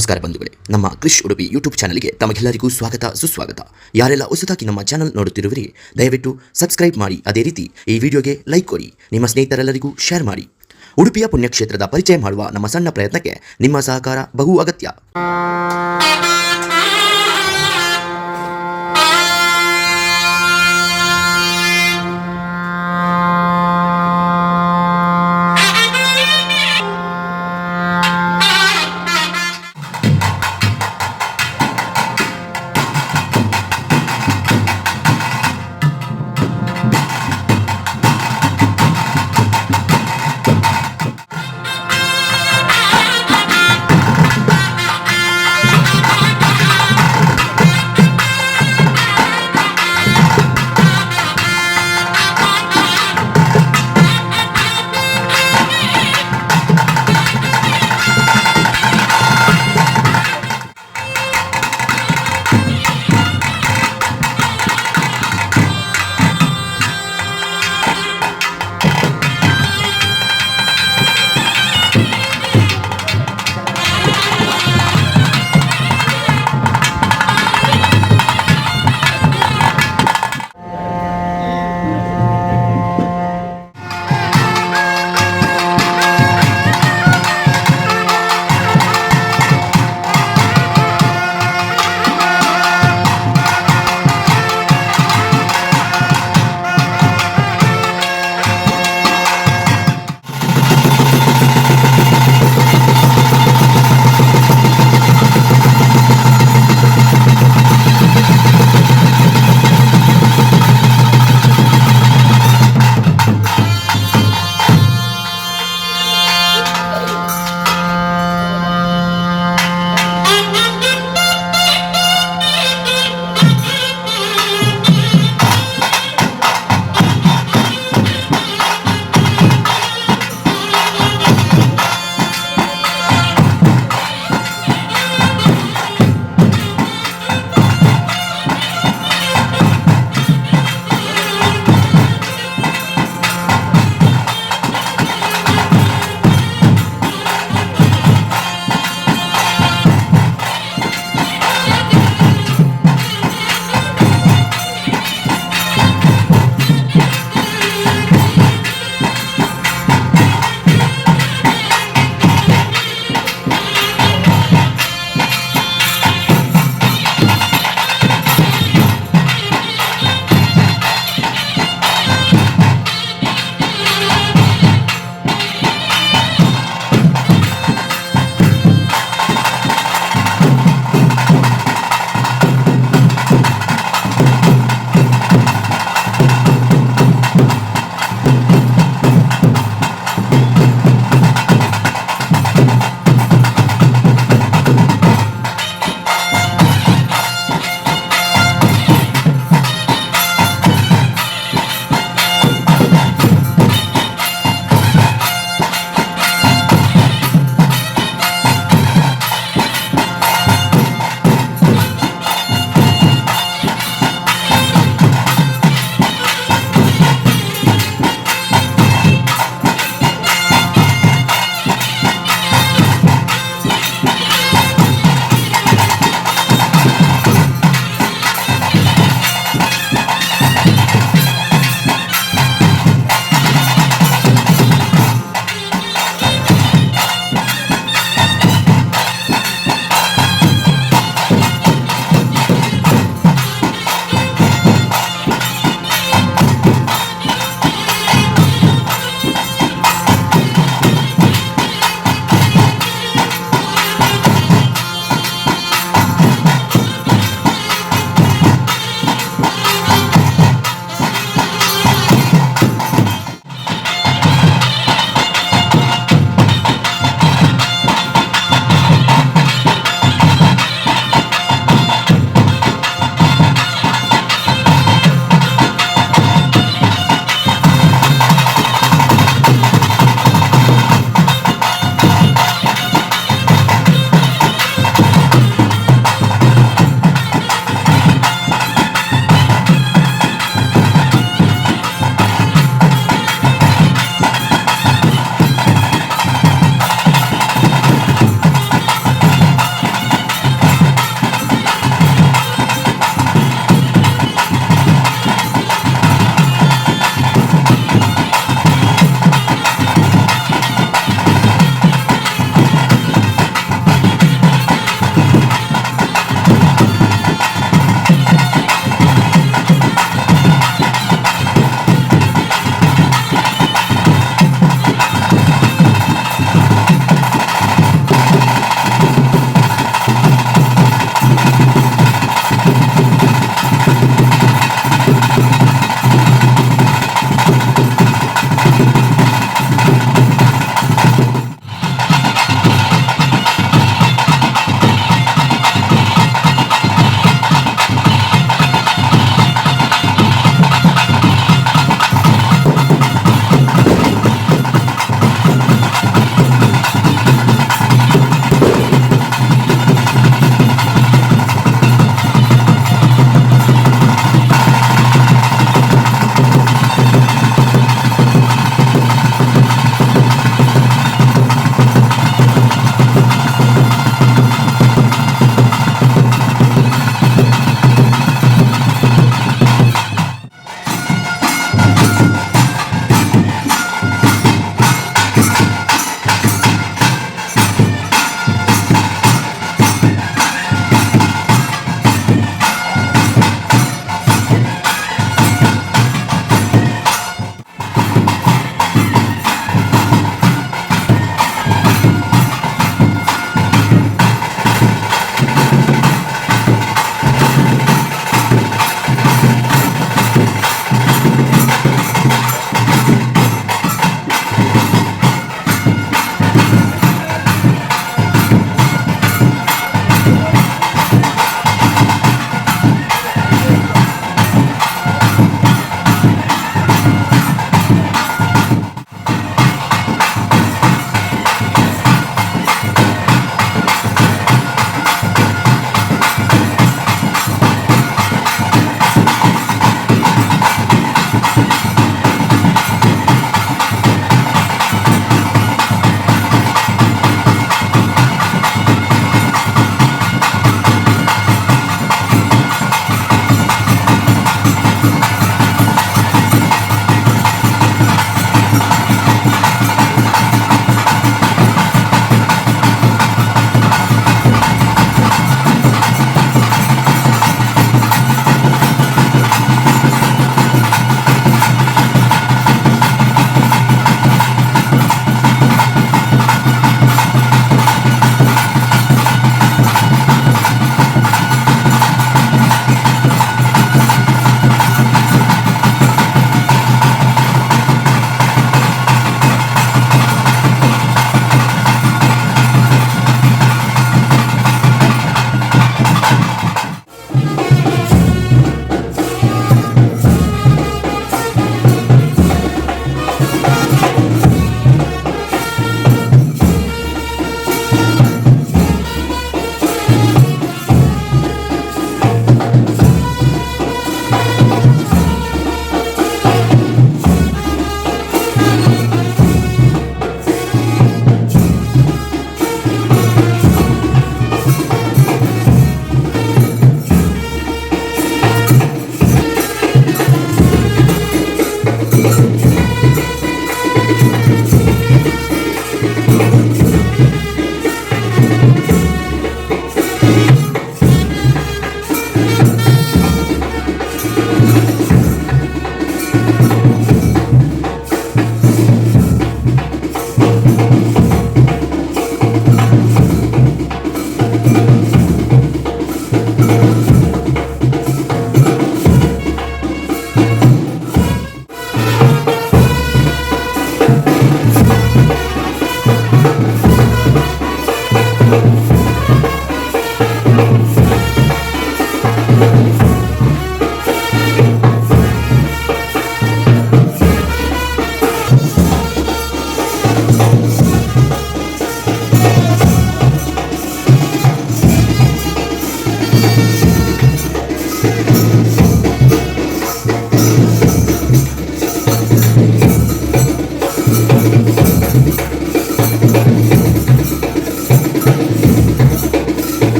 ನಮಸ್ಕಾರ ಬಂಧುಗಳೇ, ನಮ್ಮ ಕೃಷ್ ಉಡುಪಿ ಯೂಟ್ಯೂಬ್ ಚಾನಲ್ಗೆ ತಮಗೆಲ್ಲರಿಗೂ ಸ್ವಾಗತ ಸುಸ್ವಾಗತ. ಯಾರೆಲ್ಲ ಹೊಸದಾಗಿ ನಮ್ಮ ಚಾನಲ್ ನೋಡುತ್ತಿರುವಿರಿ, ದಯವಿಟ್ಟು ಸಬ್ಸ್ಕ್ರೈಬ್ ಮಾಡಿ. ಅದೇ ರೀತಿ ಈ ವಿಡಿಯೋಗೆ ಲೈಕ್ ಕೊಡಿ, ನಿಮ್ಮ ಸ್ನೇಹಿತರೆಲ್ಲರಿಗೂ ಶೇರ್ ಮಾಡಿ. ಉಡುಪಿಯ ಪುಣ್ಯಕ್ಷೇತ್ರದ ಪರಿಚಯ ಮಾಡುವ ನಮ್ಮ ಸಣ್ಣ ಪ್ರಯತ್ನಕ್ಕೆ ನಿಮ್ಮ ಸಹಕಾರ ಬಹು ಅಗತ್ಯ.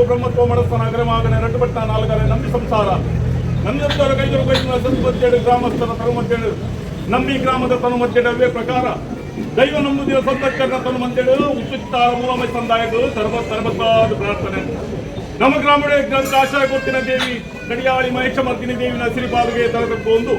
ಬ್ರಹ್ಮತ್ವ ಮನಸ್ಸನ ಅಗ್ರಮಾಗನೆ ರಟ್ಟುಪಟ್ಟ ನಾಲ್ಕರೆ ನಂಬಿ ಸಂಸಾರ ನಂದರ ಕೈದರು ಕೈನ ಸತ್ಮತ್ತೇಳು ಗ್ರಾಮಸ್ಥರ ತರುಮತ್ತೇಳು ನಂಬಿ ಗ್ರಾಮದ ತನು ಮತ್ತೇಡವೇ ಪ್ರಕಾರ ದೈವ ನಂಬುದಿನ ಸಂತಕ್ಕರ್ನ ತನು ಮಂತೇಳು ಉಚ್ಚುತ್ತಾರ ಮೂಲಮೈ ಸಂದಾಯಗಳು ಸರ್ವ ಸರ್ವತಾದ ಪ್ರಾರ್ಥನೆ. ನಮ್ಮ ಗ್ರಾಮದ ಗ್ರಂಥ ಆಶಯ ಕೊತ್ತಿನ ದೇವಿ ಕಡಿಯಾಳಿ ಮಹೇಶಮರ್ದಿನಿ ದೇವಿನ ಸಿರಿಪಾದುಗೆ ತರತಕ್ಕೊಂದು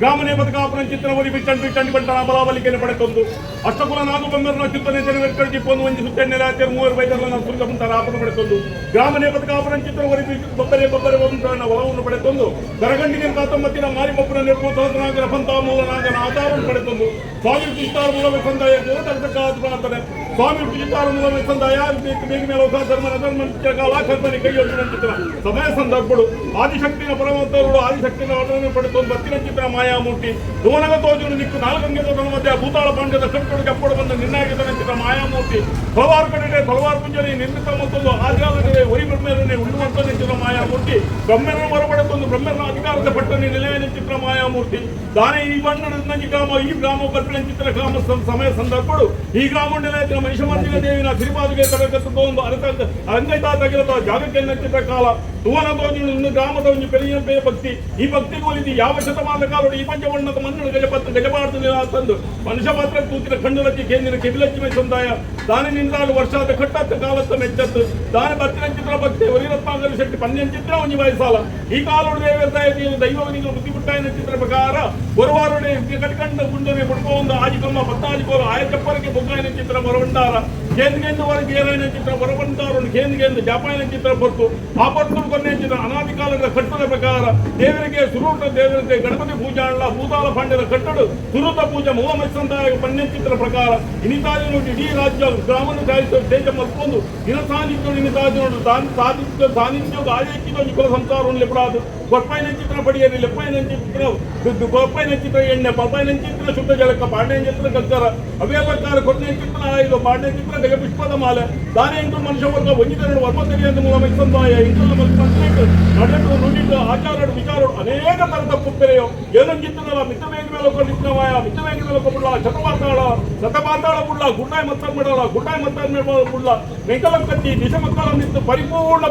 ಗ್ರಾಮನೇ ಬದುಕಾಪುರ ಚಿತ್ರ ಒಲಿ ಬಿಚ್ಚಂಡು ಬಿಚ್ಚಂಡಿ ಬಂಟನ ಬಲಾಬಲಿಕೆಯನ್ನು ಪಡೆತೊಂದು ಅಷ್ಟಕುಲ ನಾಗು ಬೊಮ್ಮೆರನ ಚಿತ್ತನೆ ಜನವೆರ್ಕಳಿ ಜಿಪ್ಪೊಂದು ಒಂಜಿ ಸುತ್ತೆಣ್ಣೆಲೆ ಆತೇರು ಮೂವರು ಬೈದರ್ಲನ ಸುರ್ಗ ಮುಂತಾರ ಆಪನ ಪಡೆತೊಂದು ಗ್ರಾಮನೇ ಬದುಕಾಪುರ ಚಿತ್ರ ಒಲಿ ಬೊಬ್ಬರೆ ಬೊಬ್ಬರೆ ಬೊಂಬರನ ಒಲವನ್ನು ಪಡೆತೊಂದು ಗರಗಂಡಿನ ಕಾತಂಬತ್ತಿನ ಮಾರಿಬೊಬ್ಬನ ನೆಪ್ಪು ಸಹಸ್ರನಾಗರ ಪಂತ ಮೂಲನಾಗನ ಆಧಾರವನ್ನು ಪಡೆತೊಂದು ಸ್ವಾಮಿ ತುಜಿತಾರ ಮೂಲವೇ ಸಂದಾಯ ತಕ್ಕ ಪ್ರಾರ್ಥನೆ. ಸ್ವಾಮಿ ತುಜಿತಾರ ಮೂಲವೇ ಸಂದಾಯ ಬೇಗ ಮೇಲೆ ಲೋಕ ಧರ್ಮನ ಧರ್ಮ ಕಾಲ ಕರ್ಮನಿ ಕೈಯೊಡ್ಡು ಚಿತ್ರ ಸಮಯ ಸಂದರ್ಭಗಳು ಆದಿಶಕ್ತಿನ ಪರಮಂತರುಳು ಆದಿಶಕ್ತಿನ ವರ್ಣನೆ ಪಡೆತೊಂದು ಬತ್ತಿನ ಚಿತ್ರ ಮಾಯಾಮೂರ್ತಿ ದೋನಗ ತೋಜುನು ನಿಕ್ಕು ನಾಲ್ಕಂಗೆ ತೋಜನ ಮಧ್ಯೆ ಭೂತಾಳ ಪಾಂಡ್ಯದ ಕಟ್ಟೊಡು ಕಪ್ಪಡು ಬಂದ ನಿರ್ಣಾಯಕ ಚಿತ್ರ ಮಾಯಾಮೂರ್ತಿ ಹಲವಾರು ಕಡೆ ತಲವಾರು ಪುಂಜನೆ ನಿರ್ಮಿತ ಮತ್ತೊಂದು ಆದಿಕಾಲದಲ್ಲಿ ಒರಿ ಬ್ರಹ್ಮರನ್ನೇ ಉಳ್ಳುವಂತ ಚಿತ್ರ ಮಾಯಾಮೂರ್ತಿ ಬ್ರಹ್ಮರನ್ನು ಹೊರಪಡೆತೊಂದು ಬ್ರಹ್ಮರನ ಅಧಿಕಾರದ ಪಟ್ಟನೆ ನಿಲಯನ ಚಿತ್ರ ಮಾಯಾಮೂರ್ತಿ ದಾನೆ ಈ ಬಣ್ಣದ ಗ್ರಾಮ ಈ ಗ್ರಾಮ ಕಲ್ಪಿನ ಚಿತ್ರ ಗ್ರಾಮ ಸಮಯ ಸಂದರ್ಭಗಳು ಈ ಗ್ರಾಮ ನಿಲಯದ ಮಹಿಷಮರ್ದಿನ ದೇವಿನ ಸಿರಿಪಾದುಗೆ ತರಗತದ್ದು ಒಂದು ಅರತ ಅಂಗೈತ ತಗಿರತ ಜಾಗಕ್ಕೆ ಚಿತ್ರ ಕಾಲ ತುವನ ತೋಜು ಗ್ರಾಮದ ಒಂದು ಪೆರಿಯ ಭಕ್ತಿ ಈ ಭಕ್ತಿ ಒಲಿದು ಯಾವ ಶತಮಾನ ಕಾಲೋಡು ಈ ಪಂಚವಣ್ಣದ ಮಣ್ಣು ಗಜಪತ್ತು ಗಜಬಾರ್ದು ತಂದು ಮನುಷ್ಯ ಮಾತ್ರ ತೂತಿನ ಕಣ್ಣುಲಚ್ಚಿ ಕೇಂದ್ರ ಕೆಬಿಲಚ್ಚಿ ಸಂದಾಯ ದಾನಿ ನಿಂದಾಲು ವರ್ಷಾದ ಕಟ್ಟತ್ತು ಕಾಲತ್ತ ಮೆಚ್ಚತ್ತು ದಾನಿ ಬತ್ತಿನ ಚಿತ್ರ ಭಕ್ತಿ ಒಲಿರತ್ನಾಗರ ಶೆಟ್ಟಿ ಪನ್ನೆನ್ ಚಿತ್ರ ಒಂಜಿ ವಯಸ್ಸಾಲ ಈ ಕಾಲೋಡು ದೇವತಾಯ ದೈವ ನೀವು ಬುದ್ಧಿ ಪುಟ್ಟಾಯನ ಚಿತ್ರ ಪ್ರಕಾರ ಒರುವಾರುಡೆ ಕಟ್ಕಂಡ ಗುಂಡನೆ ಪಡ್ಕೊಂಡು ಆಜಿಕಮ್ಮ ಪತ್ತಾಜಿಕೋಲು ಆಯಚಪ್ಪರಿಗೆ ಬೊಗ್ಗಾಯನ ಚಿತ್ರ ಹೊರಬಂಡಾರ ಕೇಂದ್ರ ವರೆಗೆ ಏರಾಯನ ಚಿತ್ರ ಹೊರಬಂದಾರು ಕೇಂದ್ರ ಜಾಪಾಯನ ಚಿತ್ರ ಹೊರತು ಆ ಪೊರ್ತು ಕೊನೆ ಚಿತ್ರ ಅನಾದಿ ಕಾಲದ ಕಟ್ಟದ ಪ್ರಕಾರ ದೇವರಿಗೆ ಸುರೂಟ ದೇವರಿಗೆ ಗಣಪತಿ ಪೂಜಾ ಭೂತಾಲ ಪಾಂಡ್ಯದ ಕಟ್ಟಡು ಸುರೂತ ಪೂಜೆ ಮೂಲ ಪಣ್ಯ ಚಿತ್ರ ಪ್ರಕಾರ ಇನಿತಾಜಿ ಇಡೀ ರಾಜ್ಯ ಗ್ರಾಮನ್ನು ಸಾಯಿಸುವ ತೇಜ ಮಲ್ಕೊಂಡು ಇನ ಸಾನ್ನಿಧ್ಯ ಇನಿತಾಜಿ ಸಾಧಿಸಿದ ಸಾನ್ನಿಧ್ಯ ಆಯಕ್ಕಿದ ಕುಲ ಸಂಸಾರವನ್ನು ಲೆಪ್ಪಡಾದು ಗೊಪ್ಪಾಯಿನ ಚಿತ್ರ ಪಡಿಯರಿ ಲೆಪ್ಪಾಯಿನ ಚಿತ್ರ ಗೊಪ್ಪಾಯಿನ ಚಿತ್ರ ಎಣ್ಣೆ ಪಪ್ಪಾಯಿನ ಚಿತ್ರ ಶುದ್ಧ ಜಲಕ ಪಾಂಡ್ಯ ಚಿತ್ರ ಕಲ್ಚರ ಅವೇ ಪ್ರಕಾರ ಕೊಟ್ಟನೆ ಚಿತ್ರ ಆಯುಧ ಪಾಂಡ್ಯ ಚಿತ್ರ ಗಜ ಪುಷ್ಪದ ಮಾಲೆ ದಾನೆ ಇಂಟು ಮನುಷ್ಯ ವರ್ಗ ಒಂಜಿತರಡು ವರ್ಮತರಿ ಅಂತ ಮೂಲ ಸಂದಾಯ ಇಂಟು ನಡೆದು ನುಡಿದು ಆಚಾರಡು ವಿಚಾರಡು ಅನೇಕ ತರದ ಪುಪ್ಪೆರೆಯೋ ಏನೊಂಜಿತ್ತನಲ್ಲ ಮಿತ್ರವೇಗ ಮೇಲೆ ಕೊಂಡಿದ್ದವಾಯ ಮಿತ್ರವೇಗ ಮೇಲೆ ಕೊಬ್ಬುಳ್ಳ ಶತಪಾತಾಳ ಶತಪಾತಾಳ ಬುಳ್ಳ ಗುಡ್ಡಾಯ್ ಮತ್ತರ್ ಮಾಡಲ್ಲ ಗುಡ್ಡಾಯ್ ಮತ್ತರ್ ಬುಳ್ಳ ವೆಂಕಲಕ್ಕತ್ತಿ ದಿಶ ಮಕ್ಕಳ ನಿಂತು ಪರಿಪೂರ್ಣ.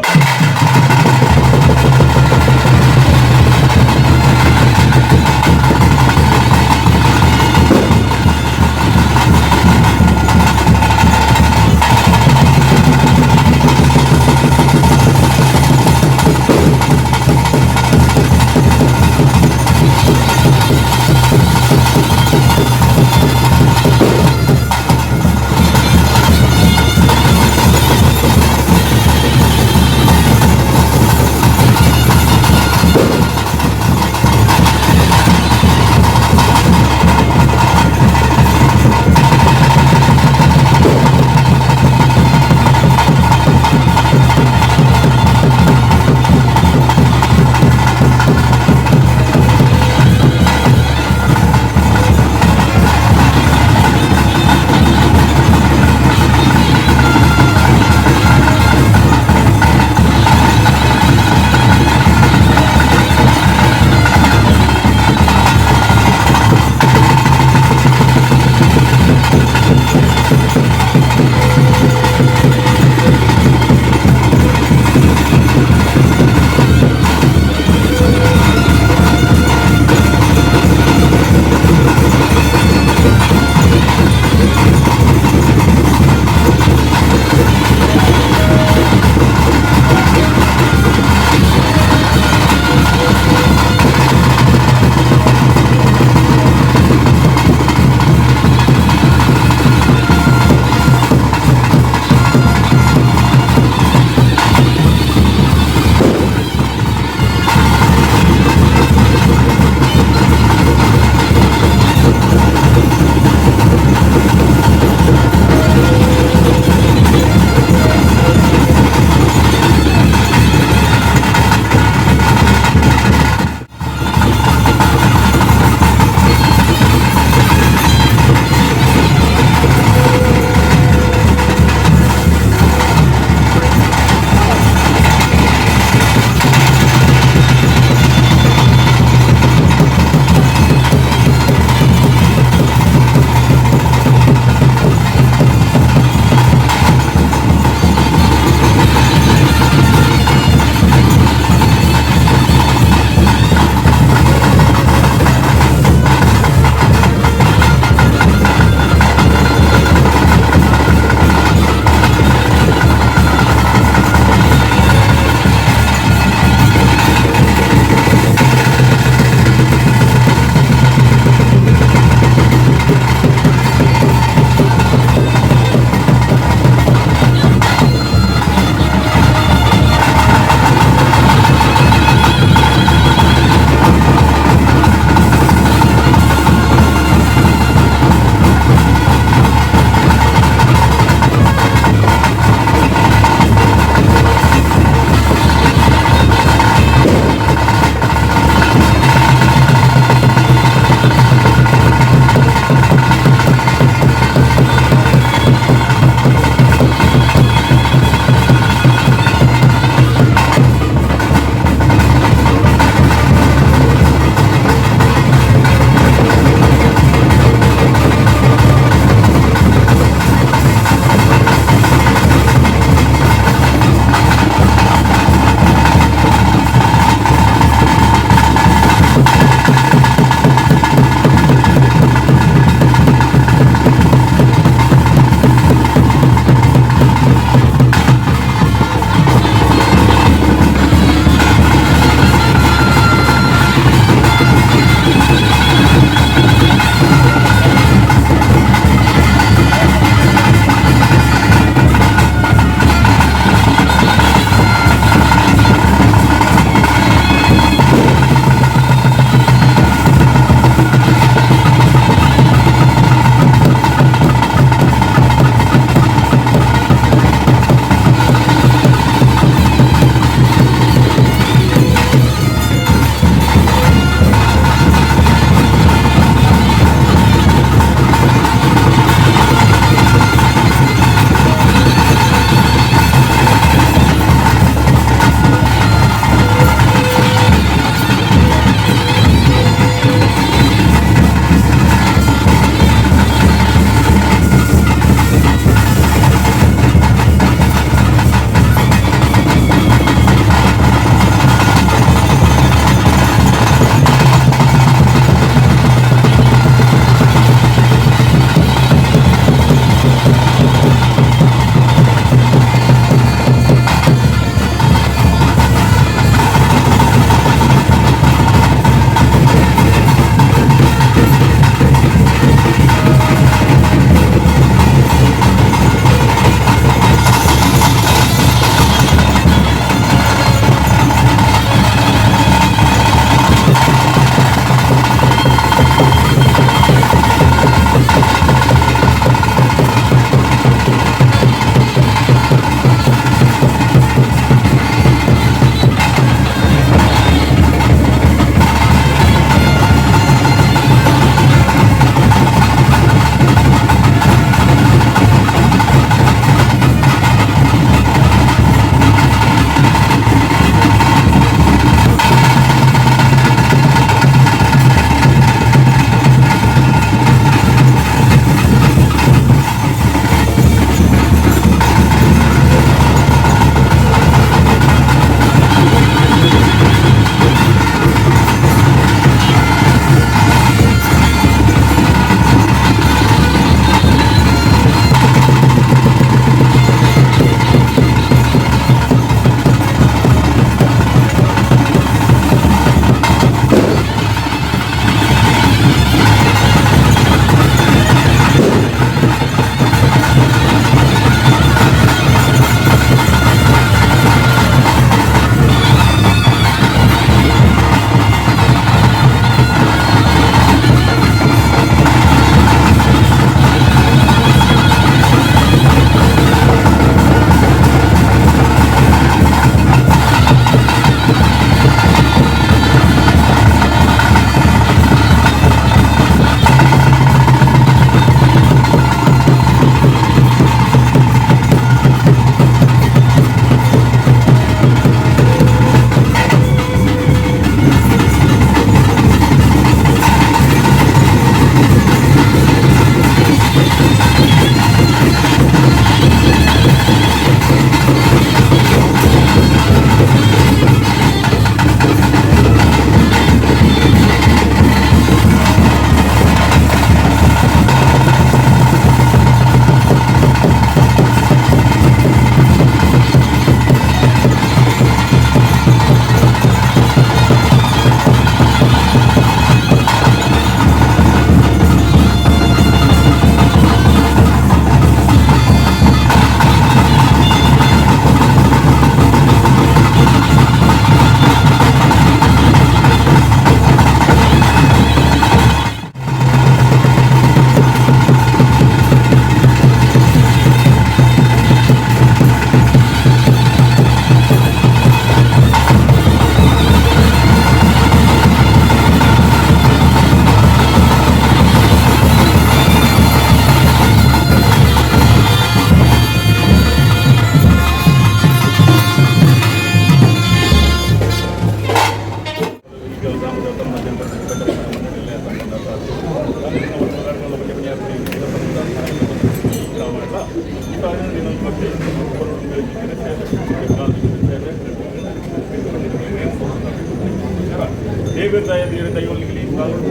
ಬೇರೆ ದೈವಗಳಿಗೆ ಈ ಕಾಲದ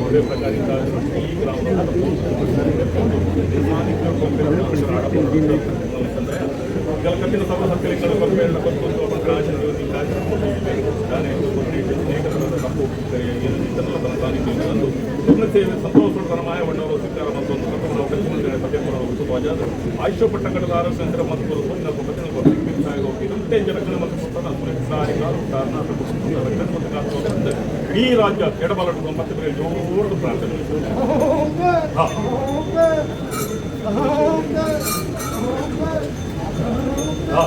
ಒಳ್ಳೆ ಪ್ರಕಾರ ಈ ಗ್ರಾಮದ ಕಟ್ಟಿನ ಸಭಾ ಸತ್ಯಲಿಂಗದ ಕೊಪ್ಪೇಳ ಕೊತ್ತು ಆಶೀರ್ವಾದ ಸೇವೆ ಸಂತೋಷ ಮಾಯ ಬಣ್ಣವರು ಸಿಕ್ಕಾರ ಮತ್ತು ಒಂದು ಕಟ್ಟಡ ಆಯುಷ್ಯ ಪಟ್ಟಕಡದ ಆರೋಗ್ಯ ಮತ್ತು ಮತ್ತು ಇಡೀ ರಾಜ್ಯ ಎಡಬಲ ಮತ್ತೆ ಬೇರೆ ಜೋರು ಪ್ರಾರ್ಥನೆ. ಹಾ ಹಾ.